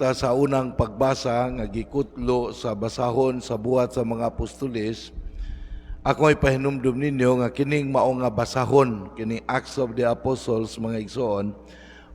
ta sa unang pagbasa nga gikutlo sa basahon sa Buhat sa mga Apostoles. Ako ay pahinumdum ninyo nga kining mao nga basahon, kining Acts of the Apostles, mga igsoon,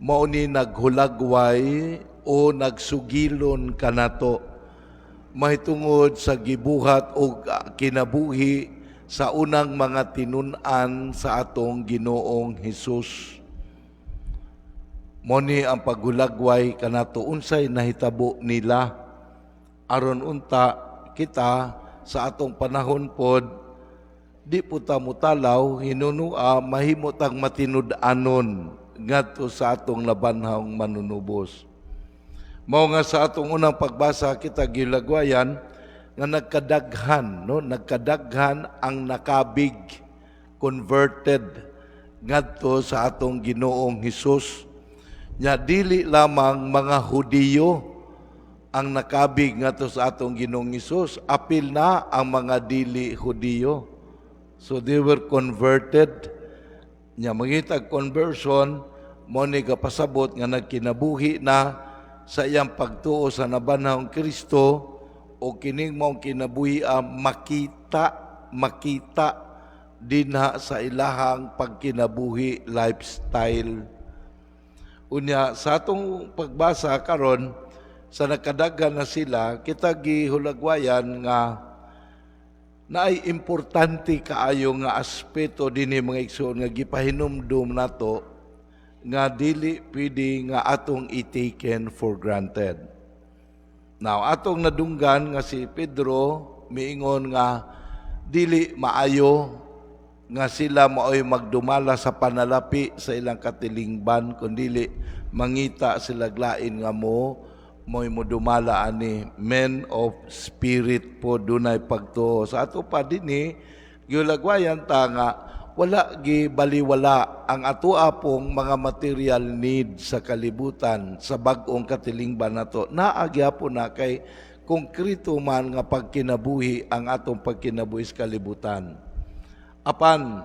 mao ni naghulagway o nagsugilon kanato mahitungod sa gibuhat o kinabuhi sa unang mga tinun-an sa atong Ginoong Hesus. Mao ni ang paghulagway kanato, unsay nahitabo nila, aron unta kita sa atong panahon pod di po ta mutalaw, hinunua mahimo tang matinud-anon ngadto sa atong nabanhawng Manunubos. Mao nga sa atong unang pagbasa, kita gilagwayan nga nagkadaghan, no, nagkadaghan ang nakabig, converted ngadto sa atong Ginoong Hesus. Nya dili lamang mga Hudiyo ang nakabig ngadto sa atong Ginoong Hesus, apil na ang mga dili Hudiyo. So they were converted. Nya mangitag conversion, mao ni gapasabot nga nagkinabuhi na sa iyang pagtuo sa nabanhawng Kristo o kining maong kinabuhi ang makita makita dinha sa ilahang pagkinabuhi, lifestyle. Unya sa atong pagbasa karon, sa nakadaghan na sila, kita gihulagwayan nga naay importante kaayo nga aspeto dinhi, mga igsoon, nga gipahinumdum nato nga dili pwede nga atong i-taken for granted. Now, atong nadunggan nga si Pedro miingon nga dili maayo nga sila maoy magdumala sa panalapi sa ilang katilingban, kundili mangita sila lain nga mo'y modumala ani, men of spirit po, dunay pagtuo. Sa ato pa dinhi, gilagwayan ta nga wala gibaliwala ang atoa pong mga material needs sa kalibutan sa bag-ong katilingban nato. Naa gyapon na kay konkreto man nga pagkinabuhi ang atong pagkinabuhi sa kalibutan. Apan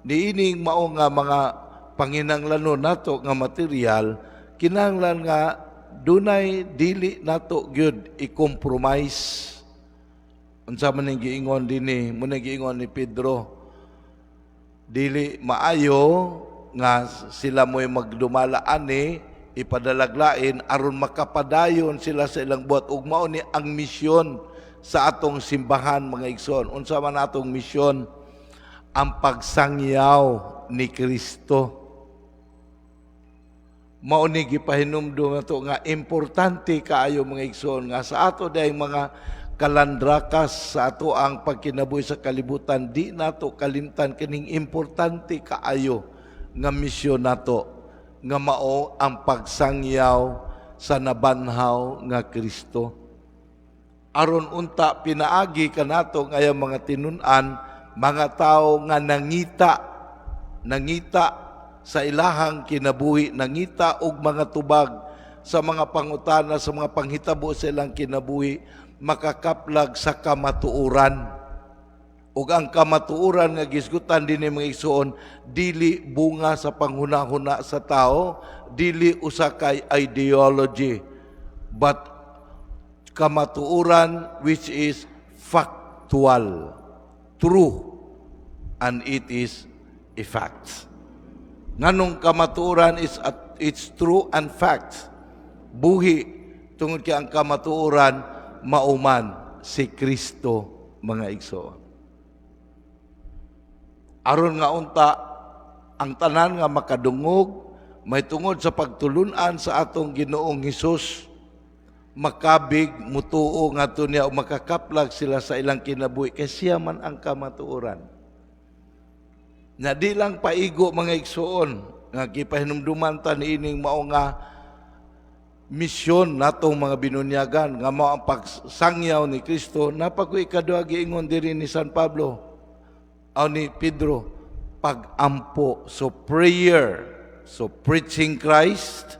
niining mao nga mga panginanglanon nato nga material, kinahanglan nga dunay dili nato gyud i-compromise. Unsa man ning giingon dinhi? Mao ning giingon ni Pedro, dili maayo nga sila mo'y magdumala ani, ipadalaglain aron makapadayon sila sa ilang buhat, ug mao ni ang misyon sa atong simbahan, mga igsoon. Unsa man atong misyon? Ang pagsangyaw ni Kristo. Mao ni gipahinumdum nato nga importante kaayo, mga igsoon, nga sa ato dayong mga kalandrakas sa ato ang pagkinabuhi sa kalibutan, di nato kalimtan kining importante kaayo nga misyon nato nga mao ang pagsangyaw sa nabanhaw nga Kristo, aron unta pinaagi kanato ngayong mga tinun-an, mga tao nga nangita nangita sa ilahang kinabuhi, nangita og mga tubag sa mga pangutana, sa mga panghitabo sa ilang kinabuhi, makakaplag sa kamatuoran. Ug ang kamatuoran nga gisgutan dinhi, mga igsoon, dili bunga sa panghuna-huna sa tao, dili usa kay ideology, but kamatuoran which is factual, true, and it is a fact. Nganong kamatuoran is at it's true and fact? Buhi tungod kay ang kamatuoran mao man si Kristo, mga igsoon. Aron nga unta ang tanan nga makadungog may tungod sa pagtulunan sa atong Ginoong Hesus, makabig, mutuo ngadto niya o makakaplag sila sa ilang kinabuhi kay siya man ang kamatuoran. Na di lang paigo, mga igsoon, nga gipahinumduman ta niining mao nga misyon natong mga binunyagan nga mao ang pagsangyaw ni Kristo. Naa pa koy ikaduha giingon diri ni San Pablo o ni Pedro, pagampo. So prayer, so preaching Christ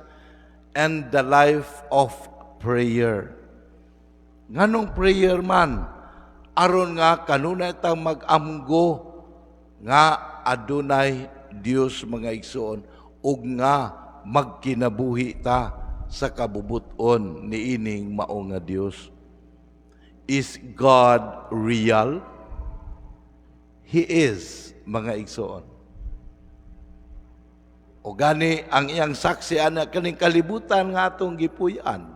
and the life of prayer. Nganong prayer man? Aron nga kanunay tang mag-amgo nga adunay Dios, mga igsoon, ug nga magkinabuhi ta sa sa kabubuton niining mao nga Dios. Is God real? He is, mga igsoon. O gani ang iyang saksi ana kaning kalibutan nga atong gipuy-an,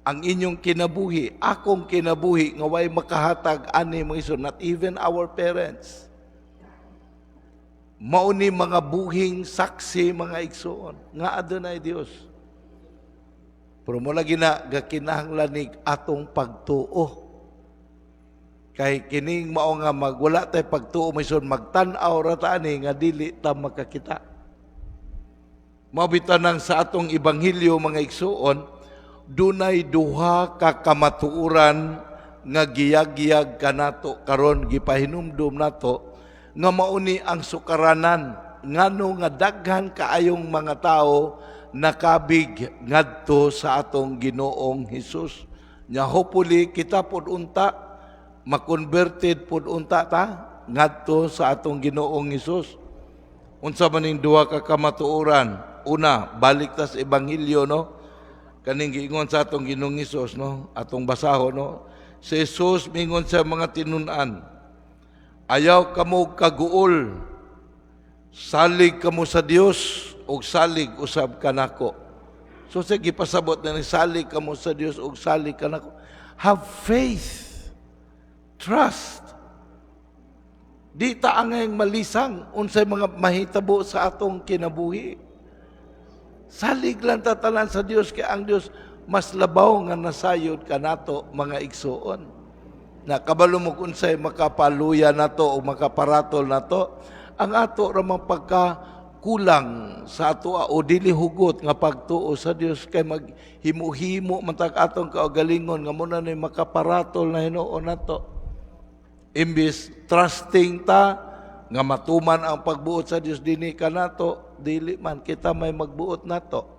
ang inyong kinabuhi, akong kinabuhi nga way makahatag ani, mga igsoon, not even our parents. Mao ni mga buhing saksi, mga igsoon, nga adunay Dios. Pero mo lagi na gakinahanglan ni atong pagtuo. Kay kining mao nga magwala tay pagtuo, mga igsoon, magtan-aw ra ta ani nga dili ta makakita. Mao bitaw nang sa atong ebanghelyo, mga igsoon, dunay duha ka kamatuoran nga giyag-giyag kanato karon, gipahinumdum nato nga mao ni ang sukaranan ngano nga daghan kaayong mga tao nakabig ngadto sa atong Ginoong Hesus. Nya hopefully kita pod unta makonverted pod unta ta ngadto sa atong Ginoong Hesus. Unsa man ning duha ka kamatuoran? Una, balik ta sa ebanghelyo, no? Kaning giingon sa atong Ginoong Hesus, no? Atong basahon, no? Si Jesus mingon sa mga tinun-an, "Ayaw kamo kaguol. Salig kamo sa Dios ug salig usab kanako." So sa gipasabot na ni salig kamo sa Dios ug salig kanako. Have faith. Trust. Di ta angay malisang unsay mga mahitabo sa atong kinabuhi. Salig lang ta tanan sa Dios kay ang Dios mas labaw nga nasayod kanato, mga igsuon. Na kabalo mo kung unsay makapaluya nato o makaparatol nato, ang ato ramang pagka kulang sa ato o dili hugot nga pagtuo sa Dios, kay maghimuhimo man tag atong kaugalingon nga muna ni makaparatol na hinuon nato. Imbis trusting ta nga matuman ang pagbuot sa Dios dinhi kanato, dili man kita may magbuot nato.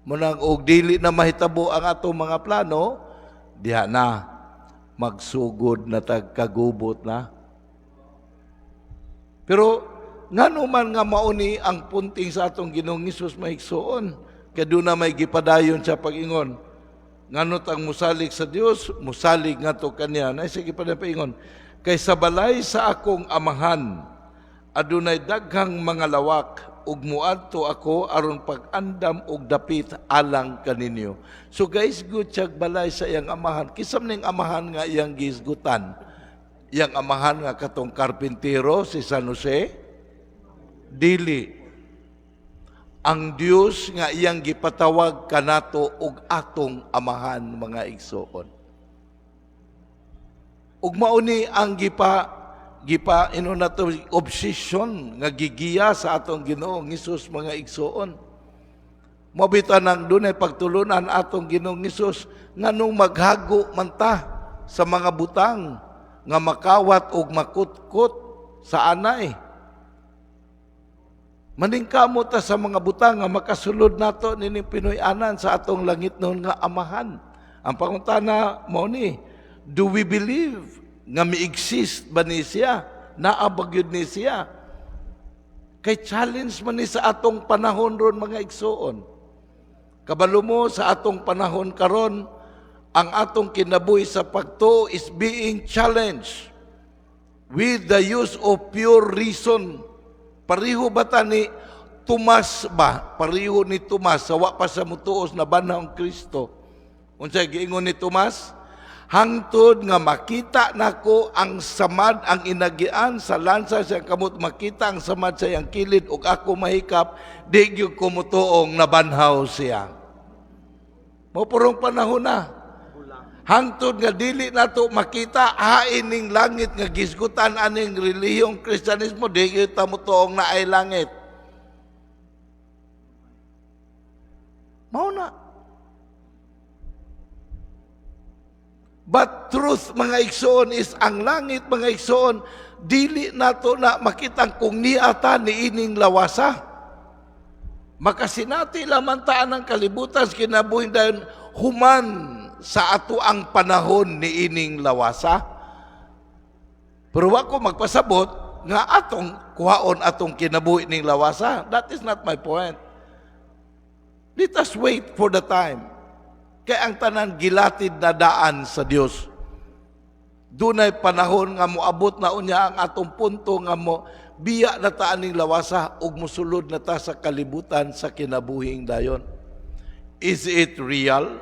Munang og dili na mahitabo ang atong mga plano, diha na magsugod na tag kagubot na. Pero ngano man nga mauni ang punting sa atong Ginoong Hesus, mga igsoon? Kay doon na may gipadayon siya pag-ingon. Ngano tang musalig sa Dios, musalig ngadto kaniya. Na sige pa paingon. "Kay sa balay sa akong amahan, adunay daghang mga lawak ug muadto ako aron pag-andam og dapit alang kaninyo." So guys, good siya balay sa iyang amahan. Kinsa ning amahan nga iyang gisgutan? Iyang amahan nga katong karpintero si San Jose? Dili. Ang Dios nga iyang gipatawag kanato og atong amahan, mga igsoon. Ug mao ni ang gipa gipa ino nato obsession nga gigiya sa atong Ginoong Hesus, mga igsoon. Mao bitaw nang dunay pagtulunan atong Ginoong Hesus, nganong maghago man ta sa mga butang nga makawat og makutkot sa anay. Maningkamot ta sa mga butang nga makasulod nato nining Pinoy-anan sa atong langitnon nga amahan. Ang pangutana mao ni, do we believe nga mi-exist ba ni siya? Naa ba gyud ni siya? Kay challenge man ni sa atong panahon ron, mga igsoon. Kabalo mo sa atong panahon karon, ang atong kinabuhi sa pagtuo is being challenged with the use of pure reason. Pareho ba ta ni Tomas ba? Pareho ni Tomas sa wa pa sa mutuos na banhaw ang Kristo. Unsay giingon ni Tomas? "Hangtod nga makita nako ang samad, ang inagian sa lansa sa iyang kamot, makita ang samad sa iyang kilid ug ako mahikap, di gyud ko motuong nabanhaw siya." Mao purong panahon na. Hangtod nga dili nato makita hain ning langit nga gisgutan aning relihiyong Kristiyanismo, di gyud ta motuong naay langit. Mao na. But truth, mga igsoon, is ang langit, mga igsoon, dili nato na makita kung niata ni ining lawasa. Makasinati lamang ta ang kalibutan sa kinabuhi dayon human sa ato ang panahon ni ining lawasa. Pero wa ko magpasabot nga atong kuhaon atong kinabuhi ning lawasa. That is not my point. Let us wait for the time. Kay ang tanan gilatid na daan sa Dios. Dunay panahon nga moabot na unya ang atong punto nga mo biya na ta aning lawasa ug mosulod na ta sa kalibutan sa kinabuhing dayon. Is it real?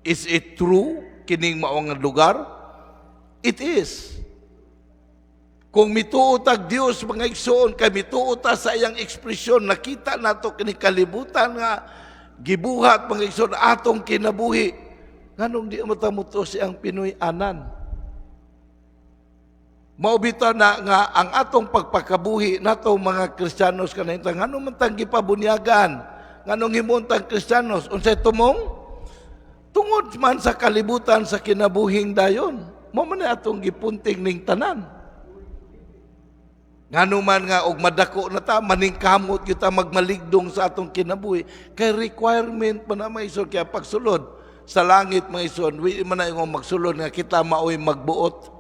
Is it true kining mao nga lugar? It is. Kung mituo tag Dios, mga igsoon, kay mituo ta sa iyang ekspresyon, nakita nato kini kalibutan nga gibuhat, mga igsoon, atong kinabuhi. Nganong di mo ta motuo sa iyang Pinoy-anan? Mao bitaw na nga ang atong pagpakabuhi nato mga Kristiyanos kanahimtang, ngano man tang gipabunyagan, nganong himuon tang Kristiyanos, unsay tumong? Tungod man sa kalibutan sa kinabuhing dayon. Mao man na atong gipunting ning tanan. Ngano man nga og madako na ta, maningkamot kita magmaligdong sa atong kinabuhi kay requirement pa na, mga igsoon. Kaya pagsulod sa langit, mga igsoon, wi man na ingong magsulod nga kita maoy magbuot.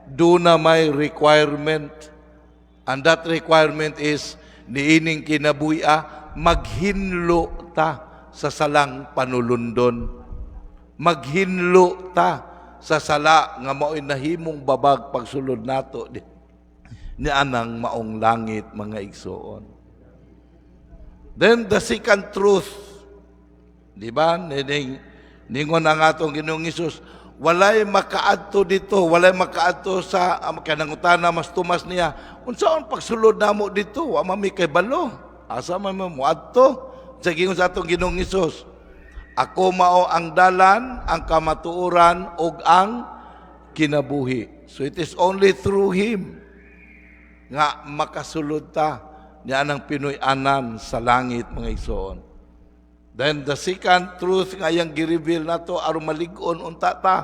Duna may requirement, and that requirement is niining kinabuhi ah, maghinlo ta sa salang panulundon, maghinlo ta sa sala nga maoy nahimong babag pagsulod nato di ni anang maong langit, mga igsoon. Then the second truth, di ba? Nining ningon ang atong Ginoong Hesus, walay makaadto dito, walay makaadto sa kanangutana mas Tomas niya. Unsaon pagsulod namo dito? Wa man mi kabalo. Asa man mo moadto? Sa gingon sa atong Ginoong Hesus, "Ako mao ang dalan, ang kamatuoran ug ang kinabuhi." So it is only through Him nga makasulod ta niya ng Pinoy-anan sa langit, mga igsoon. Then the second truth nga iyang gi-reveal nato aron malig-on unta ta.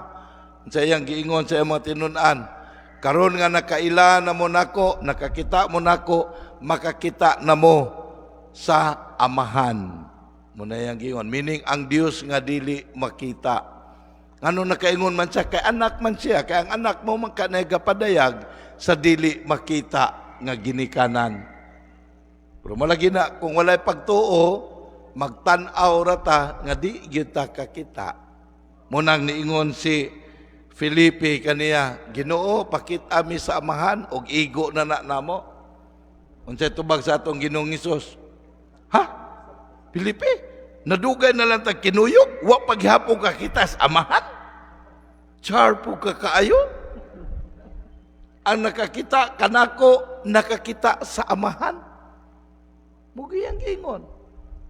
Sa iyang giingon sa iyang mga tinun-an, "Karon nga nakaila na mo nako, nakakita mo nako, makakita na mo sa Amahan." Mao na iyang giingon. Meaning ang Dios nga dili makita. Ngano nakaingon man siya? Kay anak man siya, kay ang anak mo man kanay gapadayag sa dili makita nga ginikanan. Pero malagi na kung walay pagtuo, magtan-aw ra ta nga di gyud ta kakita. Munang niingon si Felipe kaniya, "Ginoo, pakita mi sa Amahan og igo na na namo." Unsay tubag sa atong Ginoong Hesus? "Ha? Felipe, nadugay na lang tag kinuyog, wa paghapon ka kita sa Amahan? Char po ka kaayo? Ang nakakita kanako, nakakita sa Amahan." Mugi ang giingon.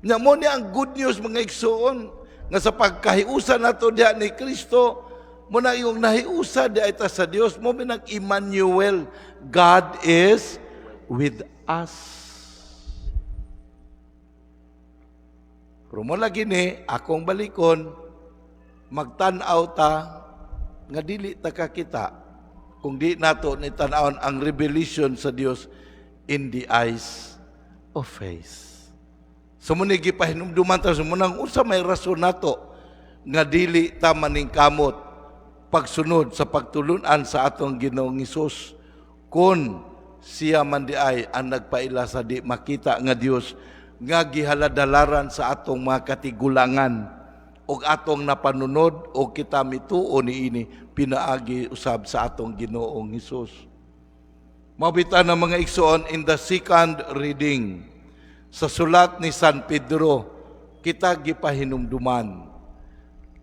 Nya mo ni ang good news, mga igsoon, nga sa pagkahiusa nato diha ni Kristo, mo na yung nahiusa di ay ta sa Dios mo binang Emmanuel, God is with us. Pero mo lagi ni akong balikon, magtan-aw ta nga dili ta kakita kung di nato ni tan-awon ang revelation sa Dios in the eyes of faith. So mo ni gipahinumduman ta sa munang unsa may rason nato nga dili ta maningkamot pagsunod sa pagtulunan sa atong Ginoong Hesus kung siya man di ay ang nagpaila sa di makita nga Dios nga gihaladalaran sa atong mga katigulangan ug atong napanunod o kita mituo niini pinaagi usab sa atong Ginoong Hesus. Mao bitaw na, mga igsoon, in the second reading sa sulat ni San Pedro, kita gipahinumduman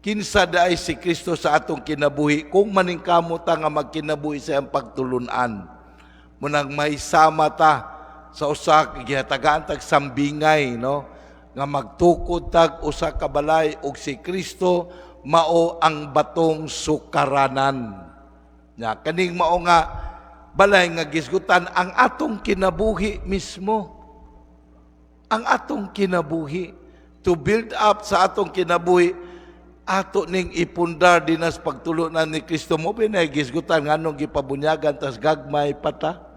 kinsa daay si Kristo sa atong kinabuhi kung maningkamot ta nga magkinabuhi sa iyang pagtulunan. Munang may sama ta sa usa gihatagaan tag sambingay, no, nga magtukod tag usa ka balay ug si Kristo mao ang batong sukaranan. Nya kaning mao nga balay nga gisgutan ang atong kinabuhi mismo. Ang atong kinabuhi, to build up sa atong kinabuhi, ato ning ipundar dinas pagtulunan ni Kristo. Mo binay gisgutan nganong gipabunyagan tas gagmay pata.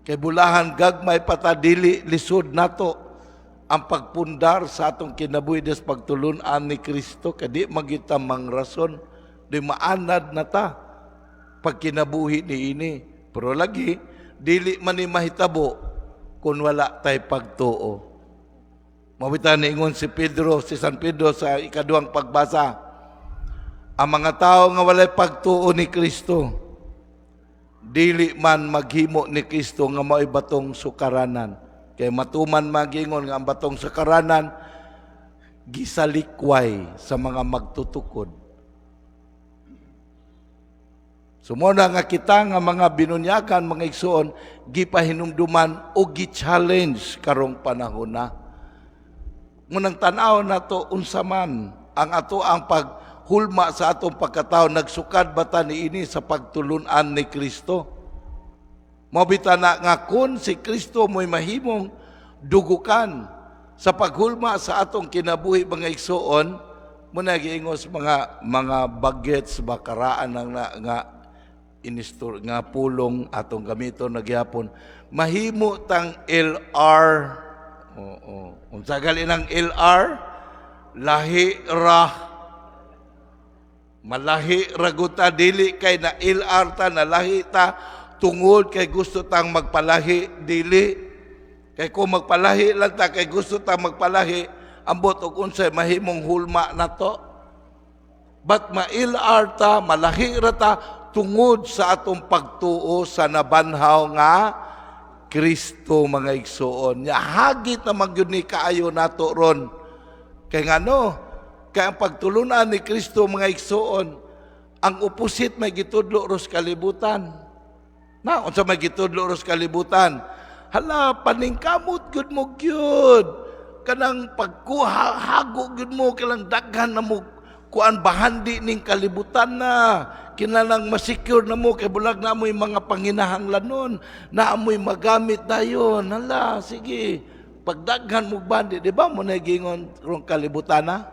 Kay bulahan gagmay pata, dili lisod nato ang pagpundar sa atong kinabuhi des pagtulunan ni Kristo kay di magita mangrason, di maanad na ta pagkinabuhi ni ini. Pero lagi dili man ni mahitabo kung wala tay pagtuo. Mao bitaw niingon si Pedro, si San Pedro sa ikaduhang pagbasa, ang mga tao nga walay pagtuo ni Kristo, dili man maghimo ni Kristo nga mao'y batong sukaranan. Kay matuman magingon nga ang batong sukaranan gisalikway sa mga magtutukod. So mao na nga kita nga mga binunyagan, mga igsoon, gipahinumduman o gi-challenge karong panahon na. Munang tan-aw nato unsa man ang ato ang paghulma sa atong pagkatao, nagsukad ba ta niini sa pagtulunan ni Kristo? Mao bitaw na nga kun si Kristo mo'y mahimong dugukan sa paghulma sa atong kinabuhi, mga igsoon, muna giingos mga bagets ba karaan ang na, nga inistor nga pulong atong gamiton na gyapon, mahimo tang LR. Oo, unsa gali ng LR? Lahi ra. Malahi ra gud ta, dili kay na LR ta, nalahi ta tungod kay gusto tang magpalahi, dili kay kung magpalahi lang ta kay gusto tang magpalahi, ambot og unsay mahimong hulma nato. But ma-LR ta, malahi ra ta tungod sa atong pagtuo sa nabanhaw nga Kristo, mga igsoon. Nya hagit na magyud ni kaayo nato ron. Kay ngano? Kay ang pagtulunan ni Kristo, mga igsoon, ang opposite may gitudlo ros kalibutan. Na unsa may gitudlo ros kalibutan? Hala, paningkamot gyud mo gyud. Kanang pagkuha hago gyud mo, kanang daghan na mo kuan, bahandi ning kalibutan na kinalang ma-secure na mo kay bulag na mo'y mga panginahanglanon na amoy magamit dayon. Hala, sige, pagdaghan mo bandi, di ba mo na gingon rong kalibutan na?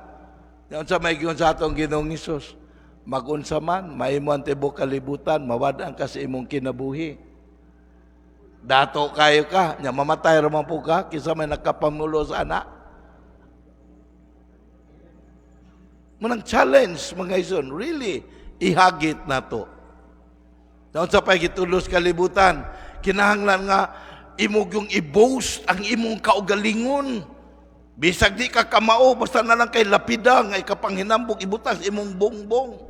Unsa may gingon sa atong Ginoong Hesus? Magunsa man mahimo ang tibuok kalibutan, mawad-an ka sa imong kinabuhi. Dato kayo ka nya, mamatay ra man po ka, kinsa may nakapamulo sa ana? Munang challenge, mga ison, really, ihagit na to. Naon sa pagitulos kalibutan, kinahanglan nga imong yung i-boast ang imong kaugalingon. Bisag di ka kamao, basta na lang kay lapida nga ikapanghinambog ibutas imong bongbong.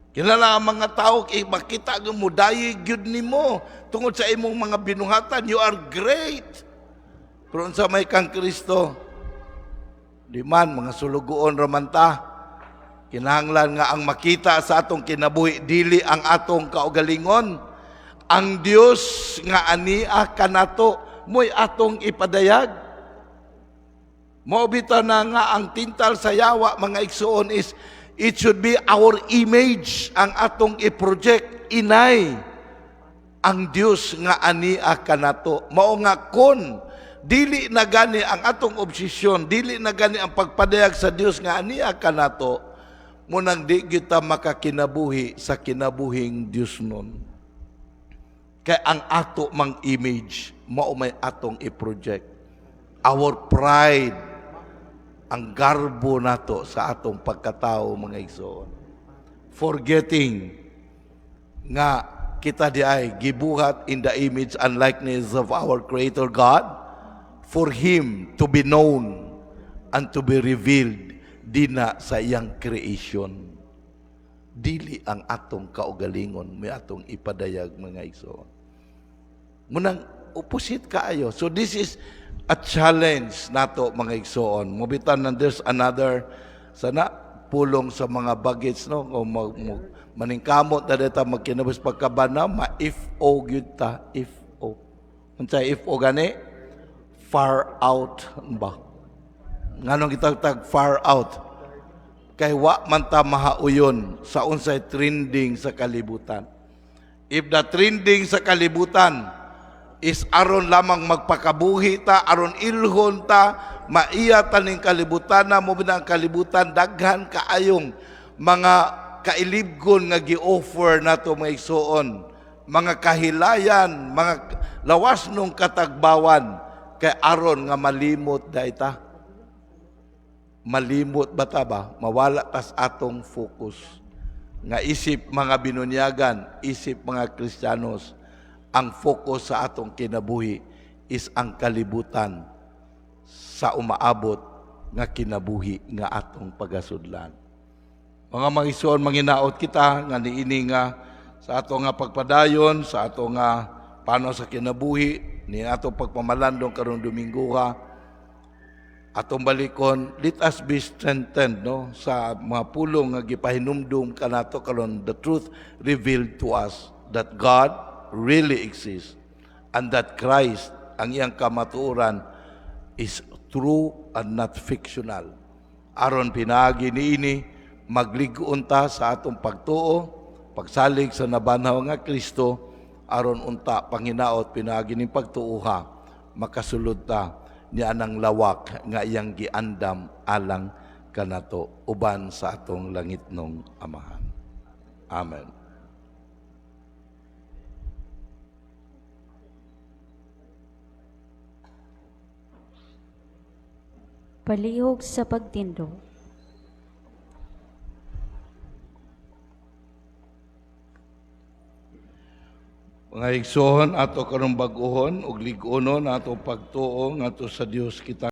Kinala ang mga tao kay makita nga mo dayi gyud nimo tungod sa imong mga binuhatan, you are great. Pero unsa may kang Kristo? Di man, mga sulugoon raman ta. Kinahanglan nga ang makita sa atong kinabuhi dili ang atong kaugalingon. Ang Dios nga ania kanato mo'y atong ipadayag. Mao bitaw na nga ang tintal sa yawa, mga igsuon, is it should be our image ang atong i-project, inay ang Dios nga ania kanato. Mao nga kon dili na gani ang atong obsesyon, dili na gani ang pagpadayag sa Dios nga ania kanato, munang di kita makakinabuhi sa kinabuhing Dios nun. Kay ang ato mang image, mao may atong i-project. Our pride, ang garbo nato sa atong pagkatao, mga igsoon. Forgetting nga kita di ay gibuhat in the image and likeness of our Creator God for Him to be known and to be revealed dina sa iyang creation. Dili ang atong kaugalingon may atong ipadayag, mga igsoon. Munang opposite kaayo. So this is a challenge nato, mga igsoon. Mubitan na there's another sana pulong sa mga bagets, no, kung maningkamot na dita magkinabos pagkabana, ma if o gyud ta, if o. Unsa if o gani? Far out ba? Nganong gitawag far out? Kay wa man ta mahauyon sa unsay trending sa kalibutan. If the trending sa kalibutan is aron lamang magpakabuhi ta, aron ilhon ta, maiya ta ning kalibutan na mo ang kalibutan daghan kaayong mga kailibgon nga gi-offer nato, mga igsuon, mga kahilayan, mga lawas nung katagbawan kay aron nga malimot dai ta. Malimot ba ta ba? Mawala tas atong focus. Nga isip mga binunyagan, isip mga Kristiyanos, ang focus sa atong kinabuhi is ang kalibutan. sa umaabot nga kinabuhi nga atong pagasudlan. Mga mangisuon, manginaot kita nga niini nga sa ato nga pagpadayon, sa ato nga paano sa kinabuhi, ni ato pagpamalandong karong Domingo ka, atong balikon, let us be strengthened, no, sa mga pulong nga gipahinumdum kanato karon, the truth revealed to us that God really exists and that Christ, ang iyang kamatuoran, is true and not fictional, aron pinaagi niini maglig-on ta sa atong pagtuo, pagsalig sa nabanhaw nga Kristo, aron unta panginaot pinaagi ning pagtuoha makasulod ta ni anang lawak nga iyang giandam alang kanato uban sa atong langitnong Amahan. Amen. Palihog sa pagtindog. Mga igsoon, ato karong bag-ohon ug lig-onon ato pagtuo ngadto sa Dios kita.